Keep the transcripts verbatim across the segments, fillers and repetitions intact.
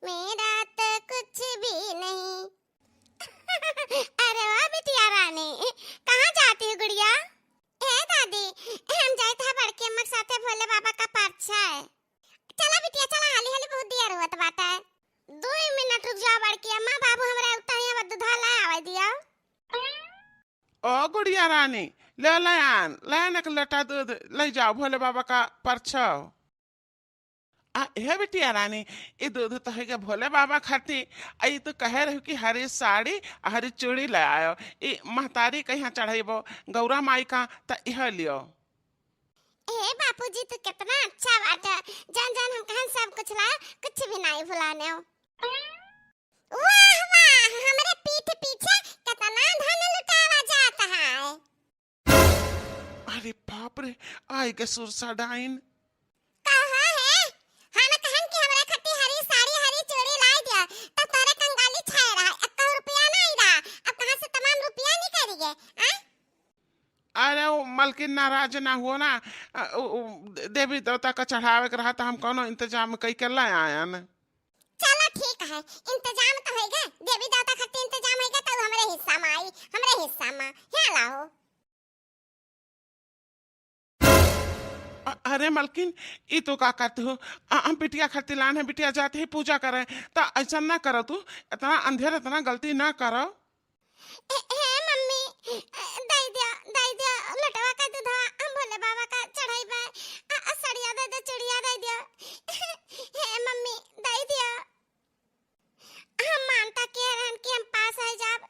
मेरा तो कुछ भी नहीं। अरे वाह बिटिया रानी, कहाँ जाती हो गुड़िया? ए दादी, हम जाइत है बड़की अम्मा के साथे भोले बाबा का परछा है। चला बिटिया चला, हाली हाली बहुत देर होत बाटे। दो मिनट रुक जाओ बड़की अम्मा, बाबू हमरा उठा है, अब दूधा ला आवे दिया। ओ गुड़िया रानी, ले ले आन, ले आन एक लोटा दूध, ले जाओ भोले बाबा का परछाओ। आ, हे बिटिया रानी, ई दूध तो है भोले बाबा खाती, आ ई तो कहे रहो कि हरी साड़ी, आ हरी चूड़ी ले आयो, ई महतारी के यहाँ चढ़ाइबो, गौरा माई का, त इह लियो। ए बापूजी, तू कितना अच्छा बाटा, जौन जौन हम कहन सब कुछ लायो, कुछ भी नहीं भुलाने हो। वाह वाह, हमरे पीठ पीछे कितना धन लुटावा जात है। अरे बाप रे, आइ गे सुरसा डाइन। कहा है, हम कहन कि हमरा खातिर हरी साड़ी, हरी चूड़ी लाई दिया, त तोरे कंगाली छाए रहा, एक रुपया नहीं रहा, अब कहाँ से तमाम रुपया निकल गए, आ? अरे वो मलकिन नाराज ना हुओ ना, अ, उ, उ, देवी देवता का चढ़ावे के रहा त हम कौनो इंतजाम कई के ले आयन। चला ठीक है, इंतजाम तो होइगा, देवी देवता खातिर इंतजाम होइगा, तब हमरे हिस्सा में आई, हमरे हिस्सा में, यहाँ लाओ। अ-, अरे मलकिन, ई तो का करते हो? अ-, हम बिटिया खातिर लान है, बिटिया जाते ही पूजा करे, त ऐसा ना करो तू, इतना अंधेर, इतना गलती ना करो। ए, हे मम्मी, ए, दई दिया, दई दिया, लोटवा का दूधवा, हम भोले बाबा का चढ़ाई बा, आ, आ, सड़िया दे दे, चुड़िया दे दिया। हे मम्मी, दई दिया। हम मानता के रहन कि हम पास हो जाब,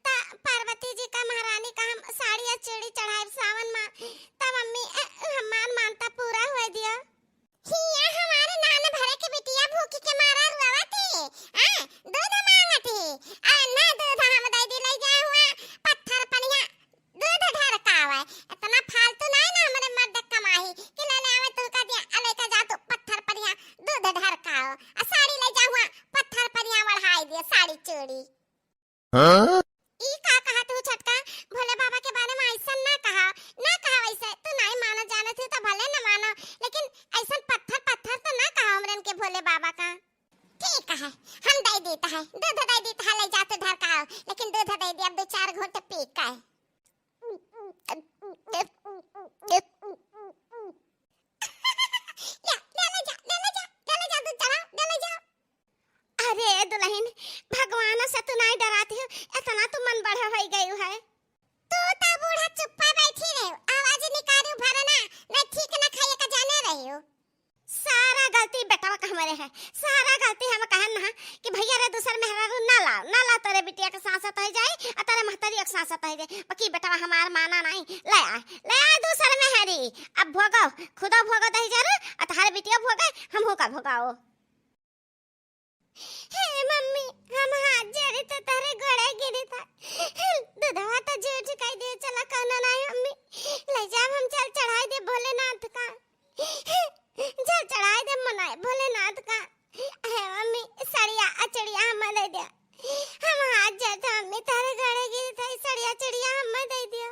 त पार्वती जी का महारानी का हम साड़ी आ चूड़ी चढ़ाई सावन में, त मम्मी, ए, हमार मानता पूरा हो दिया। हिया हमारे नान भरे के बिटिया भूख के मारा रुआवत ही, आ, दूध मांगत ही। आ, ना दूध हम दे दी, ले जाए हुआ पत्थर पनिया दूध ढरकावे। इतना फालतू नहीं ना हमरे मर्द कमाही कि ले ले आवे तुहका दिया, आ लेके जा तू पत्थर पनिया दूध ढरकाओ। आ साड़ी ले जा हुआ पत्थर पनिया ओढ़ाई दिए, साड़ी चूड़ी। हाँ? ई का कहा तू छोटका? भोले बाबा के बारे में ऐसा ना कहा, ना कहा वैसे। तू नहीं मानो जानत हो तो भले न मानो, लेकिन ऐसा पत्थर पत्थर तो ना कहा हमरन के भोले बाबा का। ठीक है, हम दे देता है, दूध दे देता है, ले जाते ढरकाओ, लेकिन दूध दे दिया, अब दो चार घूंट पी के। या, ले ले जा, ले ले जा, ले ले जा, दूध चढ़ा, ले ले जा। अरे दुल्हन, भगवान से तू नहीं डराती हो, इतना तू मन बढ़ा हो गई है। तू तो बूढ़ा चुप्पा बैठी रहे, आवाज निकालू भरना, नहीं ठीक ना खाइए का जाने रही हो। सारा गलती बेटवा का हमरे है, सारा गलती हम कहन ना कि भैया रे दूसर मेहरारू ना लाओ, ना लाओ, तेरे बिटिया के सांसत हो जाई और तेरे महतारी के सांसत हो जाई। बाकी बेटवा हमार माना नहीं, ले आ, ले आ दूसर मेहरी, अब भोगो, खुदा भोगो दही जरू, और तुम्हारे बिटिया भोगे, हम हो का भोगाओ। हे मम्मी, हम हाथ जोड़ी तो तोहरे गोड़े गिरी था। दूधवा तो झूठ कह दिए, चला कौनो नहीं मम्मी, ले जाब हम जल चढ़ाई दे भोलेनाथ का। जल चढ़ाई दे मनाए भोलेनाथ का। हे मम्मी, सड़िया अचड़िया हम दे दे। हम हाथ जोड़ था मम्मी, तोहरे गोड़े गिरी था, सड़िया चड़िया हम दे दिया।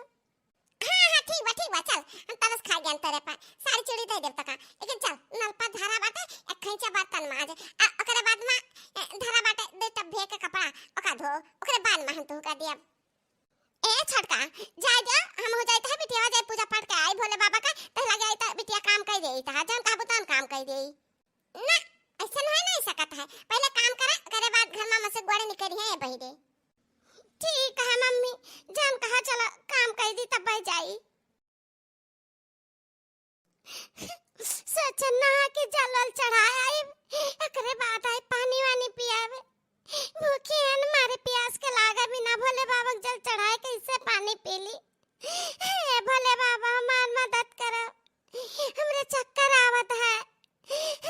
हाँ, हाँ, ठीक बा, ठीक बा, चल, हम तरस खा गया तेरे पर, साड़ी चूड़ी दे देब तका, लेकिन चल, नल पर धरा बाटे, एक खैंचा बर्तन माज, आ, ओकरे बाद में, ए, धरा बाटे, दो टब्बे के कपड़ा, ओका धो, ओकरे बाद में हम तुहका दियब। ए, छोटका, जाए दे, हम हो जाए तो है, बिटिया जाए पूजा पाठ के आई भोले बाबा का, तो लगे आई तो बिटिया काम कर दे, तो जौन कहबू तौन काम कर दे। ना, ऐसन होइ नहीं सकत है। पहले काम करा, ओकरे बाद घर में से गोड़े निकली है ये बहिरे। ठीक है मम्मी, जौन कहा चला काम कर दी तब जाई। सोचन ना कि जल वल चढ़ाए आई, एकरे बाद आई पानी वानी पियावे। भूखी हन, मारे प्यास के लागे बिना भोले बाबा के जल चढ़ाए कैसे पानी पी ली। हे भोले बाबा, हमार मदद करो, हमरे चक्कर आवत है,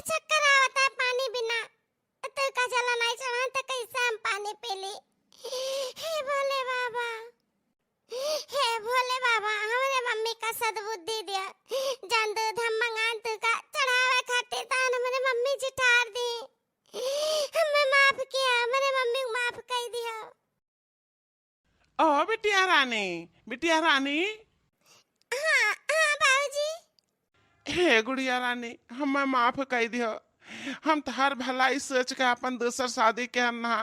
चक्कर आवत है पानी बिना। तू का जला नहीं चढ़ान तो कैसे हम पानी पी ली? हे भोले बाबा, हे भोले बाबा, हमरे मम्मी का सद्बुद्धि दिया, जौन दूध हम मंगान तू का चढ़ावे खातिर, तान हमरे मम्मी जिठार दी। हमें माफ किया, हमरे मम्मी को माफ कर दिया। ओ बिटिया रानी, बिटिया रानी। हाँ, हाँ बाबूजी। हे गुड़िया रानी, हमें माफ कर दियो। हम तोहार भलाई सोच के आपन दूसर शादी के हन ना,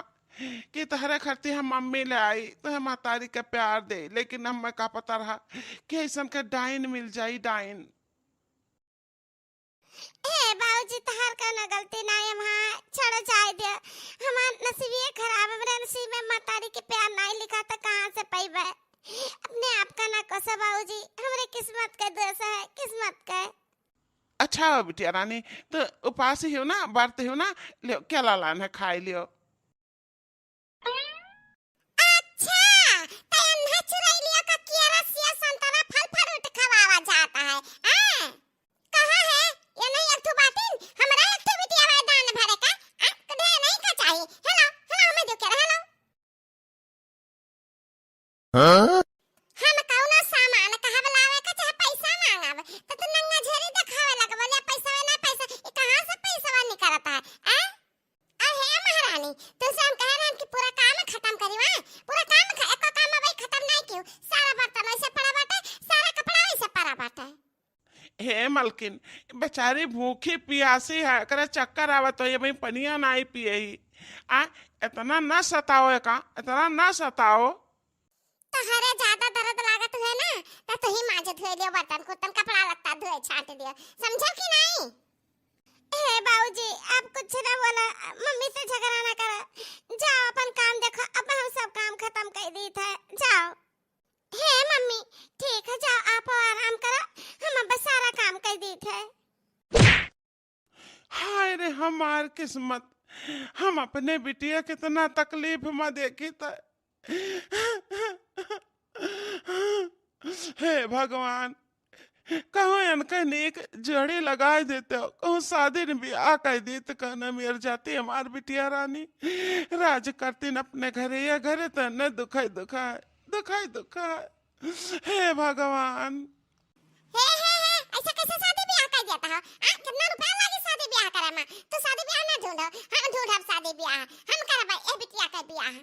कि तोहरे खरती हम मम्मी ले आई, तोहे महतारी के प्यार दे, लेकिन हमें का पता रहा कि ऐसन के डाइन मिल जाई, डाइन। ए बाबूजी, तोहार कौनो गलती नाई, हम हाँ, छोड़ो, जाए दे। हमार नसीबिये खराब, हमरे नसीब में महतारी के प्यार नाई लिखा, तो कहाँ से पइबे? अपने आप का ना कोसो बाबूजी, हमरे किस्मत के दोष है, किस्मत के। अच्छा हो बिटिया रानी, तो उपास ही हो ना, व्रत ही हो ना, लियो, केला लान है, खाई लियो। अच्छा, त एन्हा चुरैलिया का केरा, सेब, संतरा, फल फ्रूट खवावा जाता है, हाँ? कहाँ है? ये नहीं एक ठो बाटिन, हमरा एक ठो बिटिया बा दान भरे का, आ, तो ढेर नहीं का चाही। हेलो, हेलो, हमें दो केरा, हेलो। हाँ? हम कौनो सामान कहब लावे का चाहे पैसा मांगब, त तू नंगा झोरी देखावे लगबो, ले पैसा ना पैसा, ई कहाँ से पैसा निकलता है, आ? अरे हे महारानी, तुमसे हम कह रहे हैं कि पूरा काम खत्म करी, हाँ? पूरा काम ख-, एको काम अबे खत्म नहीं कियो। सारा बर्तन वैसे पड़ा बाटे, सारा कपड़ा वैसे पड़ा बाटे। हे मलकिन, बेचारी भूखी पियासी है, एकरा चक्कर आवत हो, ये भाई पनिया नाई पिए ही। आ, इतना ना सताओ एका, इतना ना सताओ। तोहरे ज्यादा दर्द लागत हुए ना, त तू ही मांज धोए लियो, बर्तन कुर्तन, कपड़ा लत्ता धोए छांट दियो, समझो कि नहीं? हे बाबूजी, आप कुछ ना बोला, मम्मी से झगड़ा ना करा, जाओ अपन काम देखो, अब हम सब काम खत्म कर दी थे, जाओ। हे मम्मी, ठीक है, जाओ आप आराम करो, हम अब सारा काम कर दी थे। हाय रे हमार किस्मत, हम अपने बिटिया कितना तकलीफ में देखी त। हे भगवान, कहूँ इनके नीक जोड़ी लगाए देते हो, कहूँ शादी न ब्याह कर दी त कहना मेर जाती हमार बिटिया रानी राज करती न अपने घरे, या घरे त न दुखाई दुखाए, दुखाई दुखाए। हे भगवान। हे, हे, हे, ऐसा कैसे शादी ब्याह कर देता हो? आ, कितना रुपया लागी शादी ब्याह करे में? तू शादी ब्याह ना ढूंढो, हम ढूंढब शादी ब्याह, हम करब ए बिटिया के ब्याह।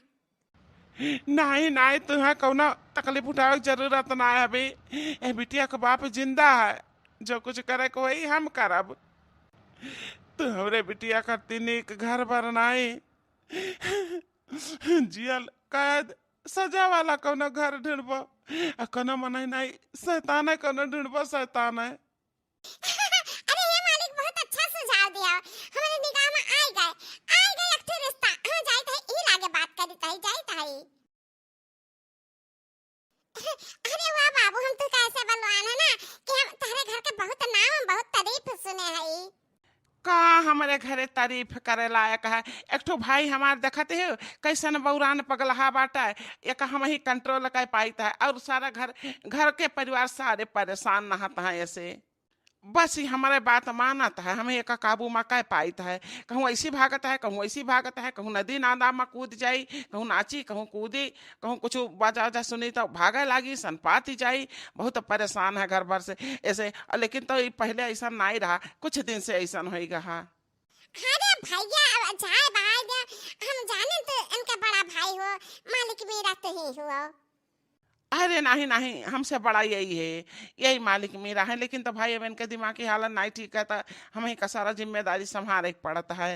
नहीं, नहीं, तुम्हें कौनो तकलीफ उठावे के जरूरत ना है अभी। ए बिटिया के बाप जिंदा है, जो कुछ करे के वही हम करब। तू हमरे बिटिया खातिर नीक घर बर नाई, जियल कैद सजा वाला कौनो घर ढूंढबो, आ कौनो मनई नाई, शैताने कौनो ढूंढबो, शैताने। अरे हे मालिक, बहुत अच्छा सुझाव दिया, हमरे निगाह में आइ गए, आइ गए एक ठे रिश्ता। हम जाइत है, ई लागे बात करी तही जाइत है। अरे वाह बाबू, हम तो कैसे बलवान है ना कि हम तहरे घर के बहुत नाम, बहुत तारीफ सुने हई। का हमरे घरे तारीफ करे लायक है? एक ठो भाई हमार देखत हो, कैसन बौरान पगलहा बाटा, एक हम ही कंट्रोल कर पाइत है, और सारा घर, घर के परिवार सारे परेशान नहत हैं ऐसे। बस ही हमरे बात मानत है, हम एका काबू में कर पाइत है। कहूँ ऐसी भागत है, कहूँ ऐसी भागत है, कहूँ नदी नादा में कूद जाई, कहूँ नाची, कहूँ कूदी, कहूँ कुछ बाजा वाजा सुनी तो भागे लागी, सनपाती जाई। बहुत परेशान है घर भर से ऐसे। लेकिन तो ई पहले ऐसा नाई रहा, कुछ दिन से ऐसा होई गहा। अरे भैया, अब जाए भाई दे, हम जाने तो इनका बड़ा भाई हो, मालिक मेरा तो ही हो। अरे नहीं, नहीं, हमसे बड़ा यही है, यही मालिक मेरा है, लेकिन तो भाई अब इनके दिमाग की हालत नहीं ठीक है, तो हम ही का सारा जिम्मेदारी संभाले के पड़त है।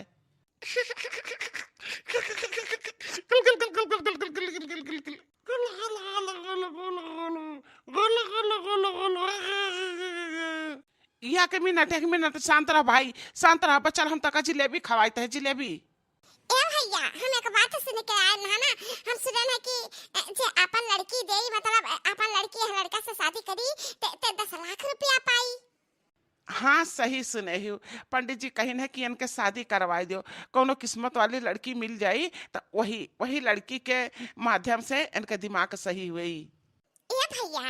या के मिनट, एक मिनट, शांत रह भाई, शांत रह, बचल हम तका जिलेबी खवाइत है, जिलेबी। ए भैया, हम एक बात सुन के आए ना, ना, हम सुने ना कि, अ, जे अपन लड़की देई, मतलब, अ, अपन लड़की है लड़का से शादी करी, ते, ते दस लाख रुपया पाई। हाँ, सही सुने हो। पंडित जी कहिन है कि इनके शादी करवाई दियो, कौनो किस्मत वाली लड़की मिल जाई, तो वही, वही लड़की के माध्यम से इनके दिमाग सही हुई। ए भैया,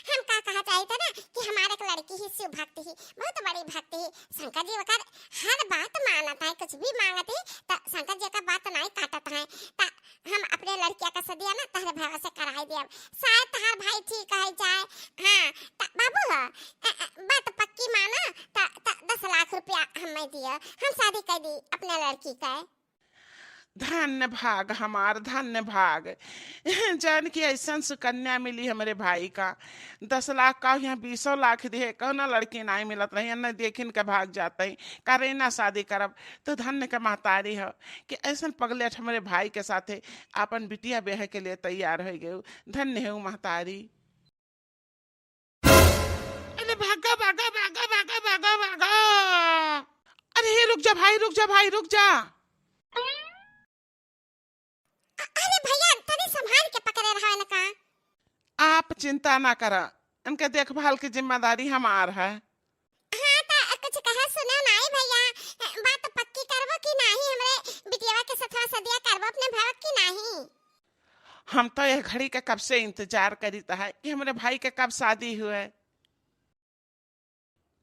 हम का कहा चाहित है ना कि हमार एक लड़की ही शिव भक्त ही, बहुत बड़ी भक्त ही। शंकर जी ओकर हर बात मानत है, कुछ भी मांगत है, त शंकर जी का बात नहीं काटत है। त हम अपने लड़किया का सदिया ना तहरे भैया से कराई दियब, शायद तहार भाई ठीक है जाए। हाँ, त बाबू हो, अ, अ, बात पक्की माना, त, त दस लाख रुपया हमें दियो, हम शादी कर दी अपने लड़की का। धन्य भाग हमार, धन्य भाग। जान कि ऐसन सुकन्या मिली हमरे भाई का। दस लाख का यहाँ बीसों लाख दिहे, कौनो लड़की नाई मिलत रही, न देखिन के भाग जात ही। करे ना शादी करब, तो धन्य के महतारी हो कि ऐसन पगलेट हमरे भाई के साथे आपन बिटिया ब्याह के लिए तैयार होइ गयू। धन्य है उ महतारी। अरे भागा, भागा, भागा, भागा, भागा, भागा। अरे हे रुक जा भाई, रुक जा भाई, रुक जा। अ-, अरे भैया, तनी संभाल के पकड़े रहा न का। आप चिंता ना करा, इनके देखभाल की जिम्मेदारी हमार है। हाँ, त कुछ कहे सुने नाई भैया, बात पक्की करबो कि नाही, हमरे बिटियावा के सथवा सदिया करबो अपने भरत की नाही? हम तो यह घड़ी के कब से इंतजार करीत है कि हमरे भाई के कब शादी हुए।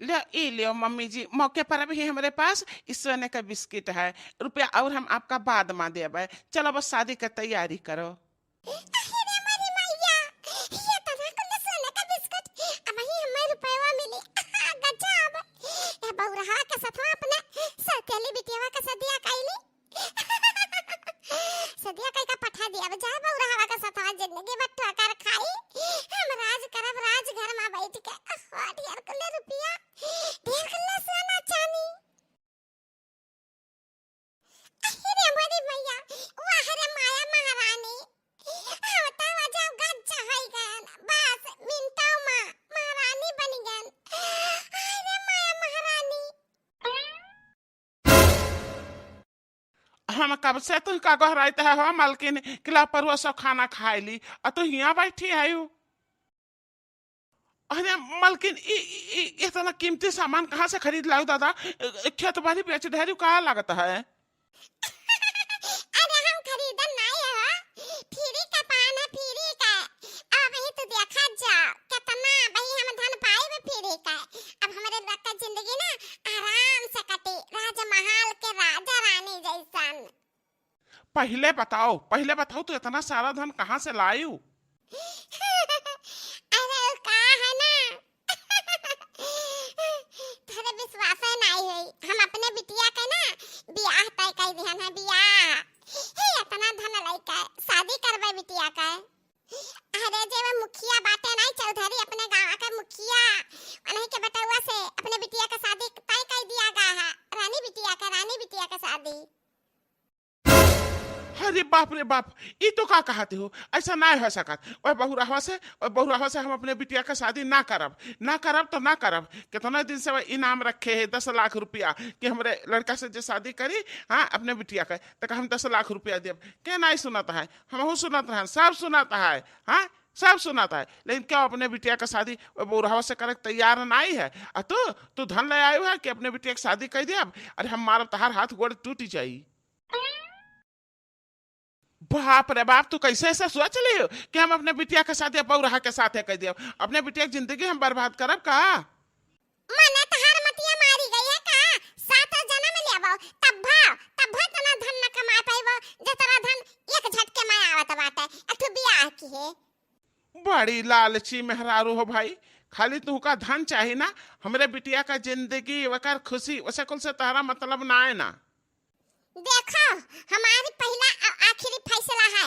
लो, ई लियो मम्मी जी, मौके पर अभी हमरे पास ई सोने का बिस्किट है, रुपया और हम आपका बाद में देबे। चलो बस शादी के तैयारी करो। अरे रे मोरी मैया, ये तना कुल सोने का बिस्कुट, अब ही हमें रुपयवा मिली। आहा, गजब। ये बौरहा के सथवा अपने सौतेली बिटियावा के सदिया कैली। सदिया कई का पठा दिया, अब जाए बौरहवा के सथवा जिंदगी भर ठोकर खाई। हम राज करब राज घर में बैठ के। ओहो, ढेर कुल्ले रुपया, ढेर कुल्ले सोना चानी। अरे मोरी मैया, वाह रे माया महारानी। आवता वजह गज होई गन, बस मिनटों में महारानी बन गन। अरे माया महारानी। हम कब से तुहका गोहराइत है हो मलकिन, कि ला परुआ सब खाना खाए ली, अ तू हियाँ बैठी आयु। अरे मलकिन, ई, ई, ई इतना कीमती सामान कहाँ से खरीद लायु दादा? ए, ए, खेत बाड़ी बेच ढेरू का लागत है? अरे हम खरीदन नाई है हो, फ्री का पान है, फ्री का। अब वही तू देखा जा, कितना वही हम धन पाए फ्री का। अब हमरे लड़का जिंदगी ना आराम से कटी, राजमहल के राजा रानी जैसन। पहिले बताओ, पहिले बताओ, तू इतना सारा धन कहाँ से लायू? अरे, उ का है ना, तोहरे विश्वास नाई होई। हम अपने बिटिया के ना बियाह तय कर दिहन है, बियाह। हे, इतना धन लइके शादी करबे बिटिया के। अरे, जे वो मुखिया बाटे नाई चौधरी, अपने गाँव के मुखिया, उन्हीं के बेटउआ से अपने बिटिया के शादी तय कर दिया गया है। रानी बिटिया के, रानी बिटिया के शादी। अरे बाप रे बाप, ई तो का कहते हो? ऐसा नाय हो सकत। ओए बहुराहवा से, ओए बहुराहवा से हम अपने बिटिया का शादी ना करब, ना करब तो ना करब। कितना दिन से वह इनाम रखे है दस लाख रुपया कि हमरे लड़का से जे शादी करी, हाँ, अपने बिटिया का, तक हम दस लाख रुपया देब। के नाय सुनत है? हमहू सुनत रहन, सब सुनत है, हाँ, सब सुनत है। लेकिन क्या अपने बिटिया का शादी ओए बहुराहवा से करे के तैयार नाय है? आ तू, तू धन ले आयु है कि अपने बिटिया की शादी कर देब? अरे हम मारब, तहार हाथ गोड़ टूट जाई। बाप रे बाप, तू कैसे ऐसे सोच लियो कि हम अपने बिटिया के शादी बौरहा के साथे कर दियो? अपने बिटिया की जिंदगी हम बर्बाद करब का? मने तहार मतिया मारी गई है का? सात जन्म लेबो, तब्बा, तब्बा इतना धन न कमा पाइबो, जितना धन एक झटके में आवत बाटे। अथु बियाह की है। बड़ी लालची मेहरारू हो भाई, खाली तुहका धन चाही ना, हमरे बिटिया का जिंदगी, वकर खुशी, वसे कुल से तहरा मतलब ना है ना। देखो, हमारी पहला अ-, आखिरी फैसला है,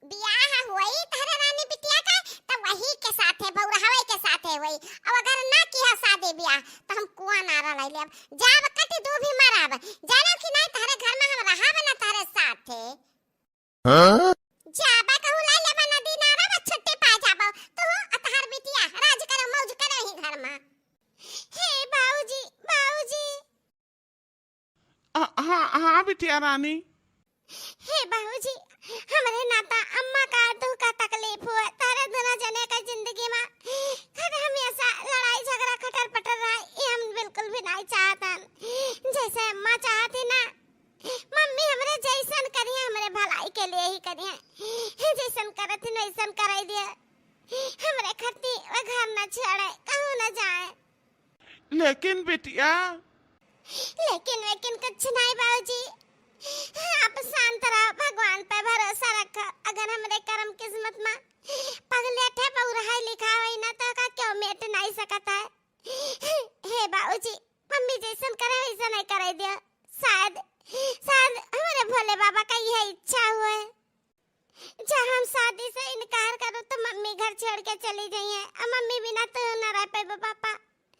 बियाह होई तहरे रानी बिटिया का, तो वही के साथे, बौरहवे के साथे होई। अब अगर ना किया शादी बियाह, तो हम कुआं नारा ले लेब, जाब कट दू भी मरब, जानो कि नहीं, तहरे घर में हम रहब ना तहरे साथे। हाँ? जाबा कहूँ लाई लेबा नदी नारा में छुट्टी पा जाबो। तू आ तहार बिटिया राज करो, मौज करो ही घर में। हे बाबूजी, बाबूजी। आ, हाँ, हाँ बिटिया रानी। हे बाबूजी, हमरे नाता अम्मा का दुख का तकलीफ हुआ, तारे दोनों जने का जिंदगी में कद हम ऐसा लड़ाई झगड़ा खटर पटर रहा, ये हम बिल्कुल भी नहीं चाहतन। जैसे अम्मा चाहती ना, मम्मी हमरे जैसन करिए, हमरे भलाई के लिए ही करिए। जैसन करत ही वैसन कराई दिए। हमरे खत्ती वो घर न छोड़े, कहूँ न जाए। लेकिन बिटिया। लेकिन वेकिन कुछ नहीं बाबूजी, आप शांत रहो, भगवान पे भरोसा रखो। अगर हमरे करम किस्मत में पगले ठे पौरहाई लिखा होई ना, तो का क्यों मेट नहीं सकता है? हे बाबूजी, मम्मी जैसन करे वैसन नहीं करे दिया। शायद, शायद हमरे भोले बाबा का यह इच्छा हुआ है। जब हम शादी से इनकार करो तो मम्मी घर छोड़ के चली जाइए, और मम्मी बिना तू ना रह पाइबो पापा।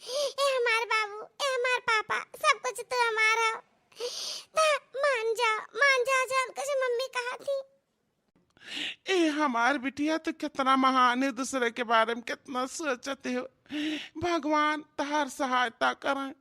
ए हमार बाबू, ए हमार पापा, सब कुछ तू हमार हो। ता मान जाओ, मान जाओ, जौन कुछ मम्मी कहा थी। ए हमार बिटिया, तू कितना महान है, दूसरे के बारे में कितना सोचते हो। भगवान तहार सहायता करें,